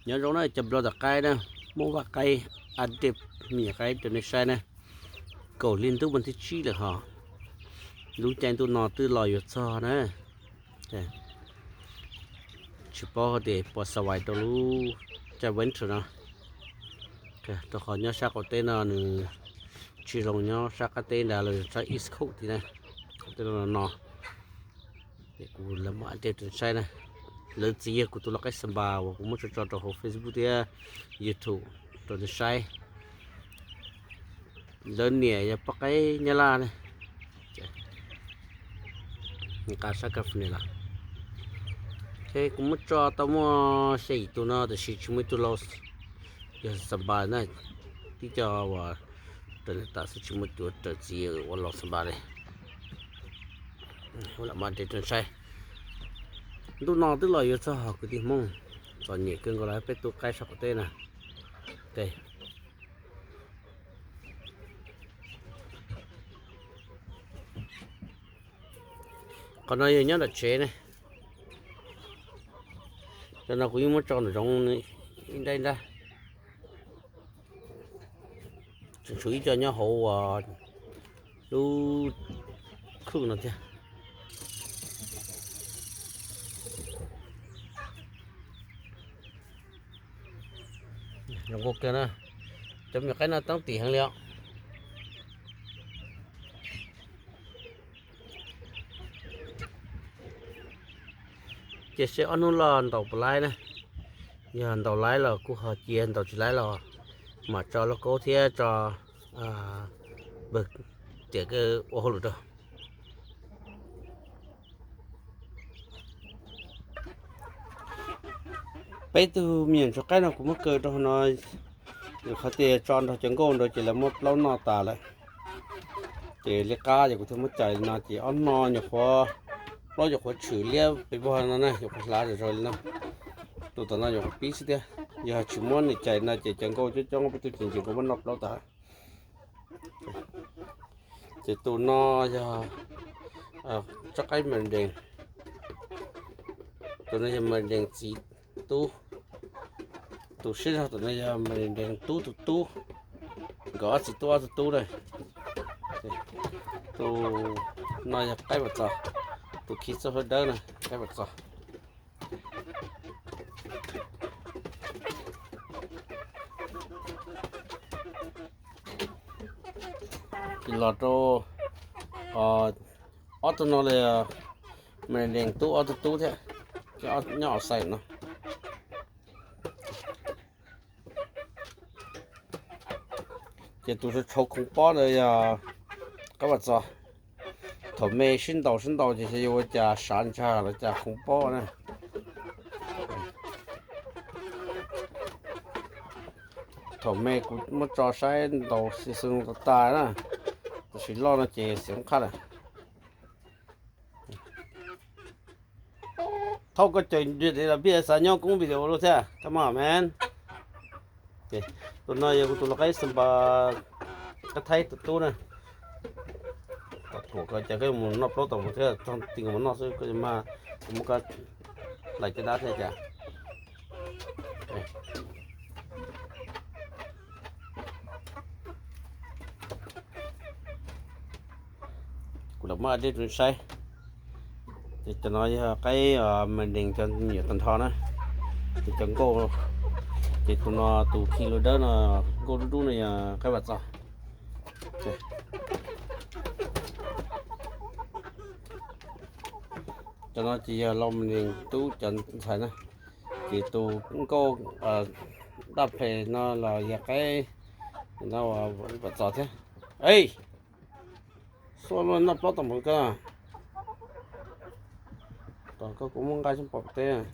Nyob zoo na cov nplooj tom qaib na, muab vaj qaib, a dej me nyuam qaib rau nej saib na. Kaum hli ntuj mas thib tsib lawm hos, lub caij ntuj no twb los yuav txog na. Tsis paub hais tias puas survive rau lub caij winter no, rau qhov nyob sab qaum teb no nws tsis zoo nyob sab qab teb ntawd los sab east coast tid na. Qaum teb no no, ces kuv los muab update rau nej saib na. Lawv txiv yog kuv tus lau qaib xas npas uas kuv muab tso tso rau hauv Facebook thiab YouTube rau nej saib. Lawv niam yog poj qaib Nyab Laj na, nqa sab California los. Kuv muab tso tau muaj xya yim tus no tab sis tsis muaj ib tug lau, yog xas npas na, tib co uas raws nws tas xwb, tsis muaj tus raws txiv ua lau xas npas li. Lam muab update rau nej saib. Ntuj no twb los yuav txog hos kwv tij Hmoob, txom nyem kawg nkaus li peb tus qaib sab qaum teb na. Qhov no yog nyob nram tsev ne. Cov no kuv yeej muab tso nram zoov ib nrab ib nrab. Tseem tshuav ib co nyob hauv lub khwj no thiab. Zoo nkauj kawg na. Cov me nyuam qaib no teeb tim heev li os. Cia seb ob hnub los ntaus puas laib na. Yog ntaus laib los kuj ho cia, ntaus tsis laib los mam tso lauj kaub thiab tso npawg tiam ua hauj lwm rau. Peb tug me nyuam ntsuag qaib no kuv muab kaw rau hauv no, qhov tias tso nrog cov nkauj nrad ces lawv muab plaub noj tas lawm. Ces liab qab ces kuv thiaj muab cais li no ces ob no nyuam qhuav, plaub nyuam qhuav tshwm liab pes vog no na, nyuam qhuav hlav zom zaws li no. Tus tom no nyuam qhuav pib xwb thiab, yog tsis muab nws cais no ces cov nkauj coob coob peb tug ces ntshe nkauj muab noj plaub tas. Ces tus no yog tsob qaib Merendeng, tus no yog Merendeng txiv tub, tus sib zog tus no yog Merendeng tub tus tub, nkawd ob txiv tub ob tug tub na. Tus no yog qaib Vam Txos, tus khi txoj hlua dawb na, qaib Vam Txos. Ces los rau ob tug no li, Merendeng tub ob tug tub thiab, nyob outside no. Ces tus tshauv khoov pob ntawd yog qaib Vam Txos. Thaum me sib ntaus sib ntaus ces xyov yuav ua cas sav ntsag los cas khoov pob na. Thaum me kuv muab tso saib ntaus xis xwb tas tas na, tab sis loj no ces xeev qhaj lawm. Thauj koj cawm ntiag los pij xav nyob koob video lub thiab, come on man. Tus no yog kuv tus lau qaib xas npas, qaib thaib tus tub na. Tom thuam ko ces koj mus noj plaub tom mus thiab, txog ti nkaus mus noj xwb, koj mas kuv muab koj hlais caj dab thiab cas. Kuv lam muab update rau nej saib. Ces cov no yog qaib Merendeng cov me nyuam tag nrho na. Ces cov nkauj, ces tus no tus khi hlua dawb no, nkauj dub dub no yog qaib Vam Txos. Cov no ces yog lau Merendeng tub cov ntxhais na. Ces tus nkauj daj ples no los yog qaib Vam Txos thiab. Ej, xuaj luaj noj plaub tom mus koj. Tom koj kuv muab nqa xyoob pom teb.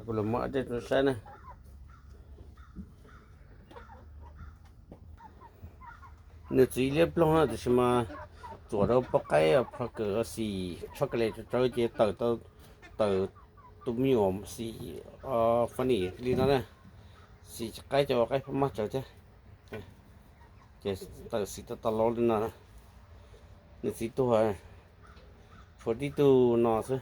Kuv lam muab update rau saib na. Nws txiv liab ploog na, tiam sis mas txuam rau poj qaib plho kawm xim chocolate tsawv tsawv ces tawm, tawm tus me nyuam xim funny li no na. Xim qaib cov qaib phab maj tsawv thiab. Ces tawm xim tau tau lauv li no na. Nws txiv tuag, tshuav tib tug no xwb.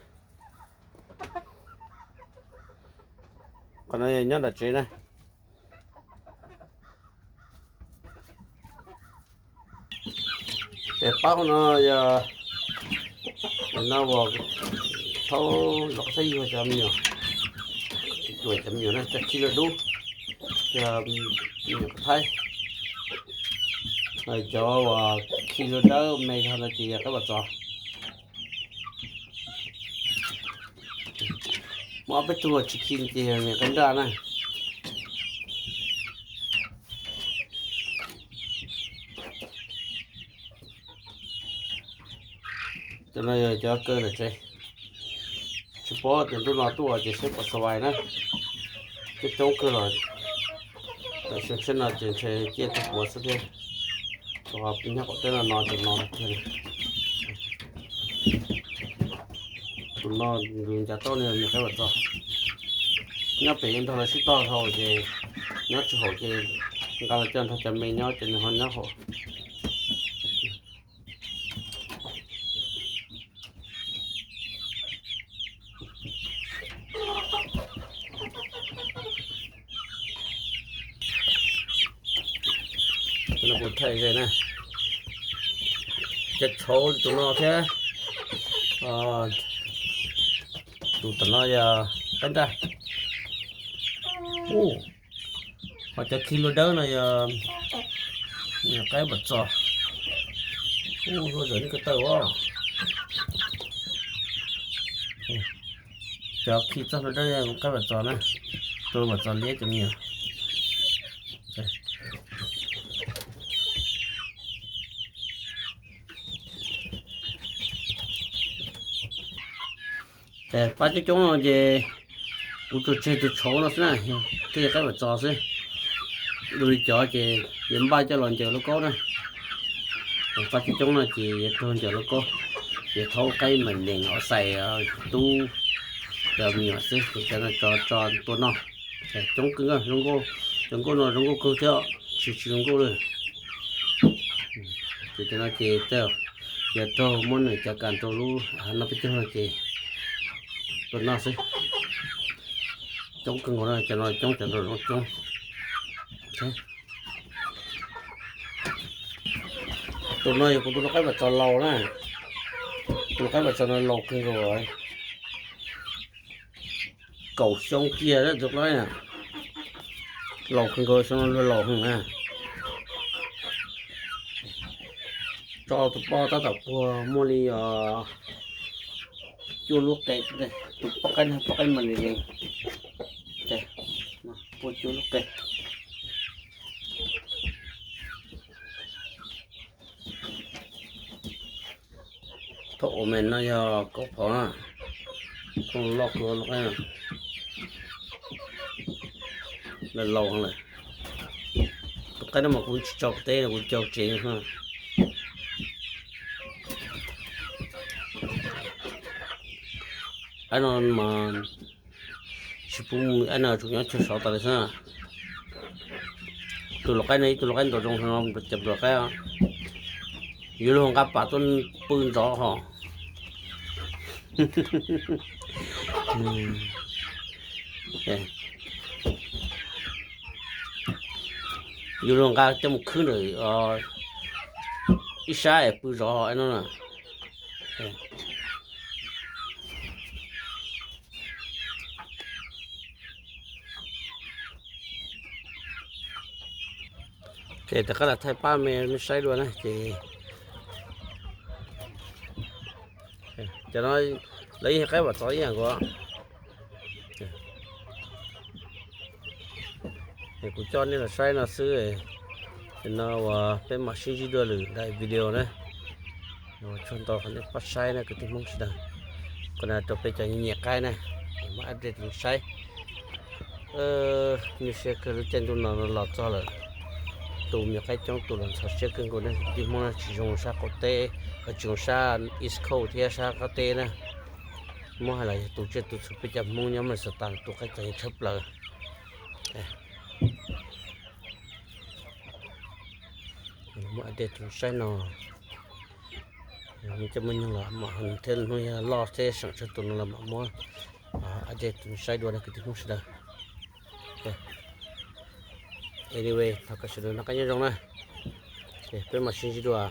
Qhov no yog nyob nram tsev na. Ces pab no yog no uas thaub los saib yuag cov me nyuam, yuag cov me nyuam na, cov khi lus dub, cov me nyuam thaib. Cov uas khi lus dawb me zog no ces yog qaib Vaj Txos. Muaj ob peb tug tsis khi ces yog niam qaib nraj na. Cov no yog cov kaw nram tsev. Tsis paub tias ntuj no tuaj ces saib puas xav vais na. Coob coob kawg los tam sim no ces ntshe ciaj tag puav xwb thiab. Nyob qaum teb no no ces no tiag li. Tus no ncav tau nws niam qaib Vaj Txos. Nyob pem nrog lawv sib tog dhau ces nyob tsis haum ces nqa los coj nrog cov me nyob ces nws ho nyob haum. Kuv thaij ze na, cov tshauv li tus no thiab. Tus tom no yog qaib nraj. Ho cov khi lus dawb no yog qaib Vaj Txos. Ub, hlua zawm li ko taw os. Cov khi txoj hlua dawb qaib Vaj Txos na, tus Vaj Txos liab cov me nyuam. Pab coob coob no ces kuv tsuas tseg tus tshauv no xwb na, thiaj qaib Vaj Txos xwb. Dua li cov ces yuav npaj coj los ncaws lauj kaub na. Pab coob coob no ces yuav raug ncaws lauj kaub, ces thaub qaib mam nees os xais tub cov me nyuam xwb, ces cov no tso tso tua noj. Coob kawg, zoo nkauj, cov nkauj no zoo nkauj kawg thiab, tsis tsis zoo nkauj li. Ces cov no ces yuav raug muab nws cov kas rau lub no peb caug no ces tua noj xwb. Coob kawg nkaus na, cov no coob, cov no coob. Tus no yog kuv tus lau qaib Vaj Txos laus na. Tus lau qaib Vaj Txos no laus kawg nkaus, kaum xyoo kiag tus lau qaib na. Laus kawg nkaus, xyoo no luag laus heev na. Tso tus poj tab tom puag muaj li cuaj lub qe, tus poj qaib no poj qaib mas nws puag cuaj lub qe. Thaub ua me no yog kaub phom na, thooj loj kawg lau qaib no. Lawv laus heev lawm. Tus qaib no mas kuv tsis tso teb, kuv cau tsev. Aib no mas tsis pub mus, aib no tsuas nyob chaw saud tas li xwb. Tus lau qaib no ib tug lau qaib ntau zoo no, cov lau qaib yuav luag nqa pam tuaj pw nrov hos. Yuav luag nqa coj mus khwb ntawm ib sab es pw zov no na. Ces rov qab los thaij pab me saib dua na ces cov no lawv yog qaib Vam Txov ib yam nkaus. Kuv coj nej los saib no xwb, no uas peb mam sib ntsib dua lwm daim video na. Ua tsaug ntau qhov nej pab saib na kwv tij Hmoob sawv daws. Qhov no rau peb cov nyiam qaib na, muab update rau saib. Nyuaj siab kawg lub caij ntuj no los txog lawm, tu me nyuam qaib coob tu los ntxhov siab kawg nkaus ne. Kwv tij Hmoob no tsis zoo sab qaum teb, tsis zoo sab East Coast thiab sab qab teb na. Muab hais los yog tu tsiaj tu txhu peb cov Hmoob nyob Minnesota tu qaib txom nyem tshaj plaws. Muab update rau saib no. Nws coj muaj nyoog los mas thiab hnub yog loj thiab seem tsawg tus no los mam muab update saib dua na kwv tij Hmoob sawv daws. Anyway, thov kom sawv daws noj qab nyob zoo na. Ces peb mam sib ntsib dua